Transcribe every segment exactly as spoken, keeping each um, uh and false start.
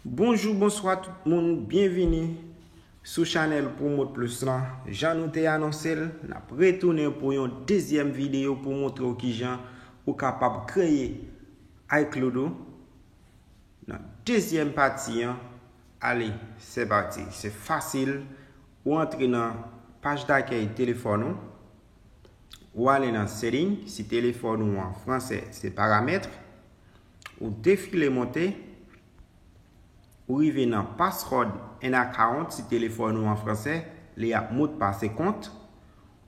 Bonjou, bonswa tout moun, byenvini sou chanèl Promote Plus lan. Jan nou te anonse l, n ap retounen pou yon dezyèm videyo pou montre w kijan ou kapab kreye iCloud ou. Nan dezyèm pati an, ale, se pati. Se fasil, ou antre nan paj dakèy telefòn ou, ou ale nan setting, si telefòn ou an fransè, se paramèt, ou defile monte, ou rive nan password and account, si telefòn ou an fransè, li ap modpas kont,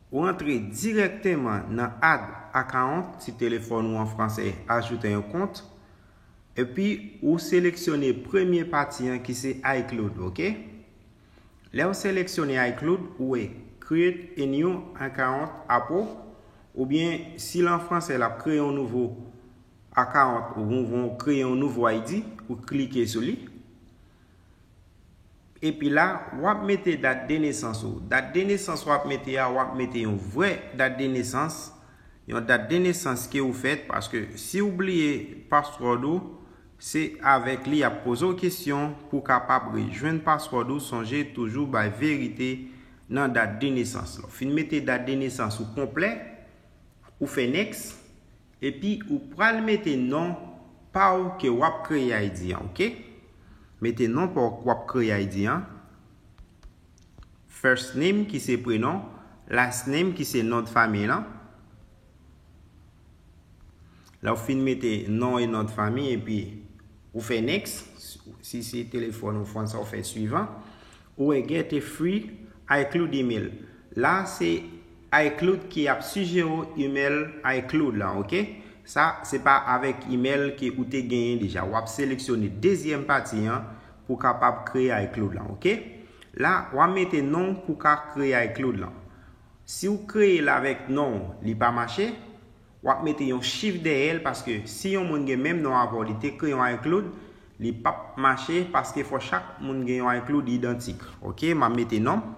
ou antre dirèkteman nan add account, si telefòn ou an fransè, ajoute yon kont, epi ou seleksyone premye pati an ki se iCloud, oke? Lè w seleksyone iCloud, ou wè create a new account apo, oubyen si l an fransè, l ap kreye yon nouvo account, ou, ou kreye yon nouvo I D, ou klike sou li. Epi la, w ap mete dat de nesans ou. Dat de nesans w ap mete a, w ap mete yon vrè dat de nesans, yon dat de nesans ke ou fèt, paske si w bliye password ou, se avèk li y ap poze w kesyon pou w kapab rejwenn password ou. Sonje toujou bay verite nan dat de nesans. Lè w fin mete dat de nesans ou konplè, ou fè next, epi ou pral mete non pa w ke w ap kreye I D an, oke? Mete non pa w ke w ap kreye I D an. First name ki se prenon, last name ki se non de fanmi lan. Lè w fin mete non e non de fanmi epi ou fè next, si se telefòn ou fransè ou fè suivant, ou wè get a free iCloud email. La se iCloud ki ap sijere w email iCloud lan, oke? Sa se pa avèk email ke ou te genyen deja. W ap seleksyone dezyèm pati an pou w kapab kreye iCloud lan, oke? La, w ap mete non pou w ka kreye iCloud lan. Si w kreye l avèk non w, li pa mache, w ap mete yon chif dèyè l, paske si yon moun gen menm non avè w, li te kreye yon iCloud, li p ap mache, paske fò chak moun gen yon iCloud idantik. Oke, m ap mete non m.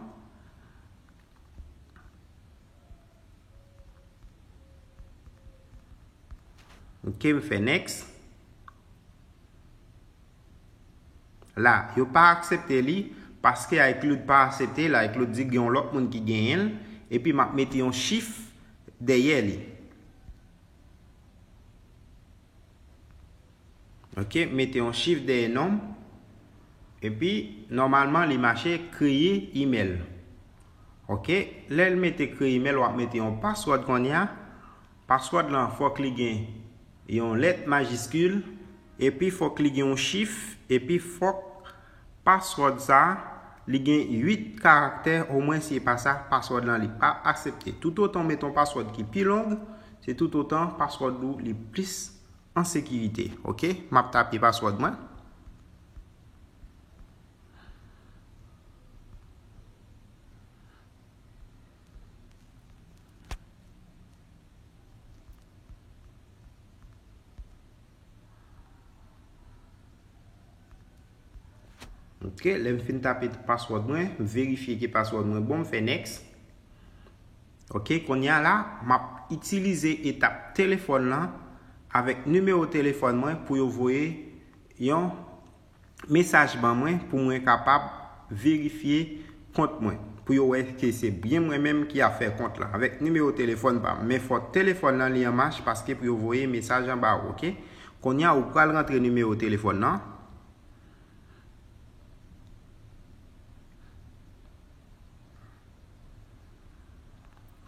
Oke, m fè next. La, yo pa aksepte li, paske iCloud pa aksepte l, iCloud di gen yon lòt moun ki genyen l, epi m ap mete yon chif dèyè li. Oke, mete yon chif dèyè non m, epi nòmalman li mache kreye email. Oke, lè l mete kreye email, w ap mete yon password kounye a. Password lan fòk li gen yon lèt majiskil, epi fòk li gen yon chif, epi fòk password sa a, li gen uit karaktè omwen, si e pa sa, password lan li pa aksepte. Toutotan w mete yon password ki pi long, se toutotan password ou li plis an sekirite. Oke, m ap tape password mwen. Oke, lè m fin tape password mwen, m verifye ke password mwen bon, m fè next. Oke, kounye a la, m ap itilize etap telefòn lan avèk nimewo telefòn mwen pou yo voye yon mesaj ban mwen pou mwen kapab verifye kont mwen, pou yo wè ke se byen mwen menm ki ap fè kont lan avèk nimewo telefòn pa m. Men fò telefòn lan li an mach paske pou yo voye mesaj anba ou, oke? Kounye a ou pral rantre nimewo telefòn lan.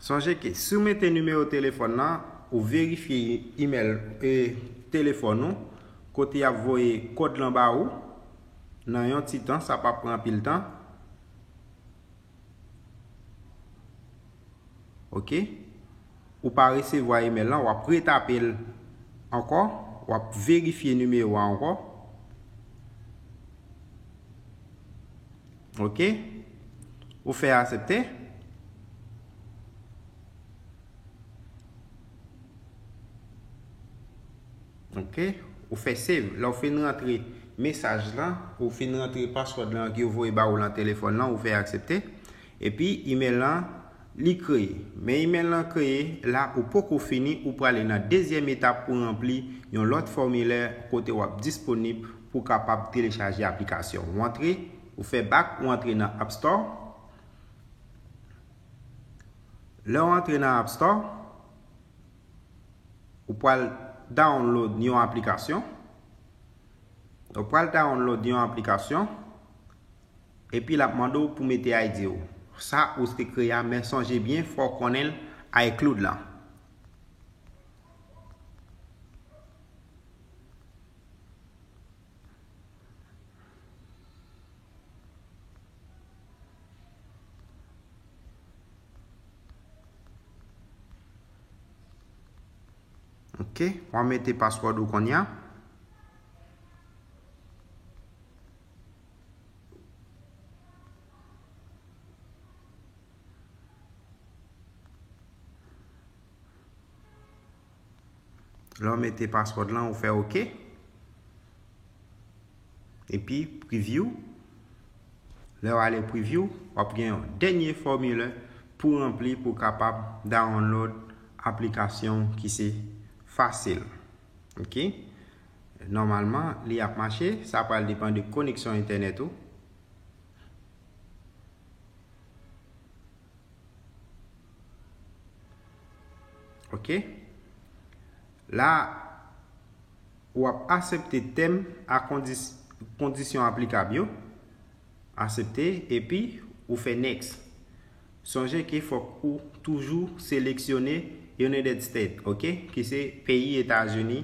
Sonje ke si w mete nimewo telefòn nan, ou verifye email e telefòn ou, kote y ap voye kòd lan ba ou, nan yon ti tan, sa p ap pran anpil tan. Oke? Ou pa resevwa email lan, w ap retape l ankò, w ap verifye nimewo a ankò. Oke? Ou fè aksepte. Oke? Ou fè save. Lè w fin rantre mesaj lan, ou fin rantre password lan ke yo voye ba ou lan telefòn lan, ou fè aksepte. Epi, email lan, li kreye. Men email lan kreye, la ou poko fini, ou prale nan dezyèm etap pou ranpli yon lòt fòmilè kote w ap disponib pou w kapab telechaje aplikasyon. Ou antre, ou fè back, ou antre nan App Store. Lè w antre nan App Store, ou pral download yon aplikasyon. Ou pral download yon aplikasyon, epi l ap mande w pou mete I D ou. Sa ou te kreye a, men sonje byen, fò w konnen l iCloud lan. Ok, w a mete password ou kounye a. Lè w mete password lan, ou fè ok. Epi preview. Lè w ale preview, w ap gen yon dènye fòmilè pou ranpli pou w kapab download aplikasyon ki se Facil. Ok? Nòmalman, li ap mache, sa pral depann de koneksyon entènèt ou. Ok? La, w ap aksepte tèm a kondis-, kondisyon aplikab yo. Aksepte, epi ou fè next. Sonje ke fòk ou toujou seleksyone United States, ok? Ki se peyi Etazini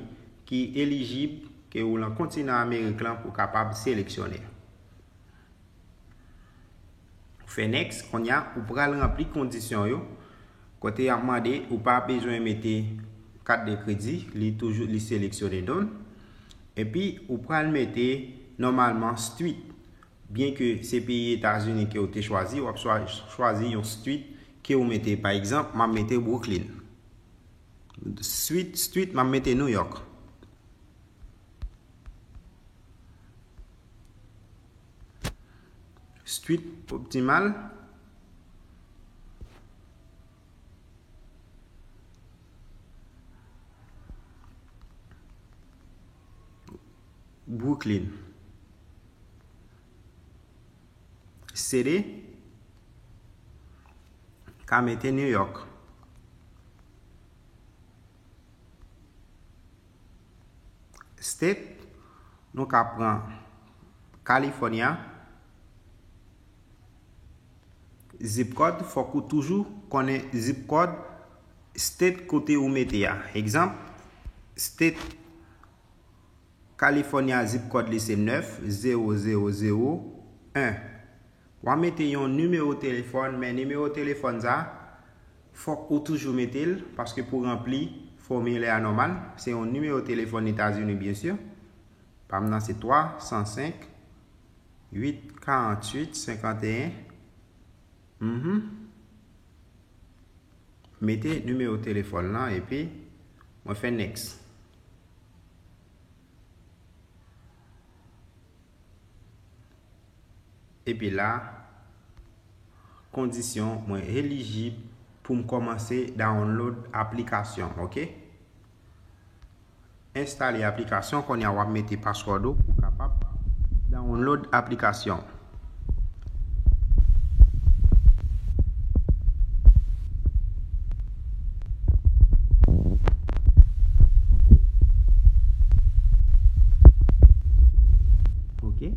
ki elijib ke ou nan kontinan Amerik lan pou kapab seleksyone. Ou fè next, kounye a, ou pral ranpli kondisyon yo. Kote y ap mande, ou pa bezwen mete kat de kredi, li toujou, li seleksyone done. Epi, ou pral mete, nòmalman, street. Byen ke se peyi Etazini ke ou te chwazi, w ap chwa-, chwazi yon street ke ou mete. Pa egzanp, m ap mete Brooklyn. Street, street, m ap mete New York. Street optimal. Brooklyn. City, ka mete New York. State, nou ka pran California. Zip code, fòk ou toujou konnen zip code state kote ou mete a. Egzanp, state California, zip code li se nèf zewo zewo zewo en. W a mete yon nimewo telefòn, men nimewo telefòn sa, fòk ou toujou mete l, paske pou ranpli fòmilè a nòmal, se yon nimewo telefòn Etazini, byen si. Pa m nan se twa san senk, uit karanntuit senkanteyen. Mhm. Mete nimewo telefòn lan, epi mwen fè next. Epi la, kondisyon mwen elijib pou m kòmanse download aplikasyon, ok? Enstale aplikasyon, kounye a w ap mete password ou pou w kapab download aplikasyon. Ok.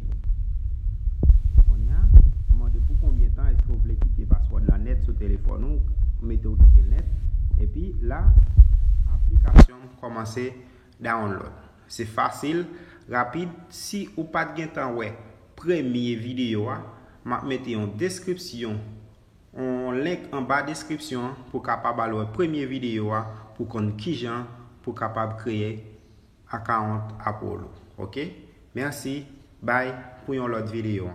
Kounye a, mande pou konbyen tan èske w vle kite password lan nèt sou telefòn ou, mete w kite l nèt. Epi la, aplikasyon kòmanse download. Se fasil, rapid. Si ou pa t gen tan wè premye videyo a, m ap mete yon deskripsyon, yon link anba deskripsyon an pou w kapab al wè premye videyo a pou konn kijan pou w kapab kreye account Apollo. Ok? Mèsi. Bye pou yon lòt videyo.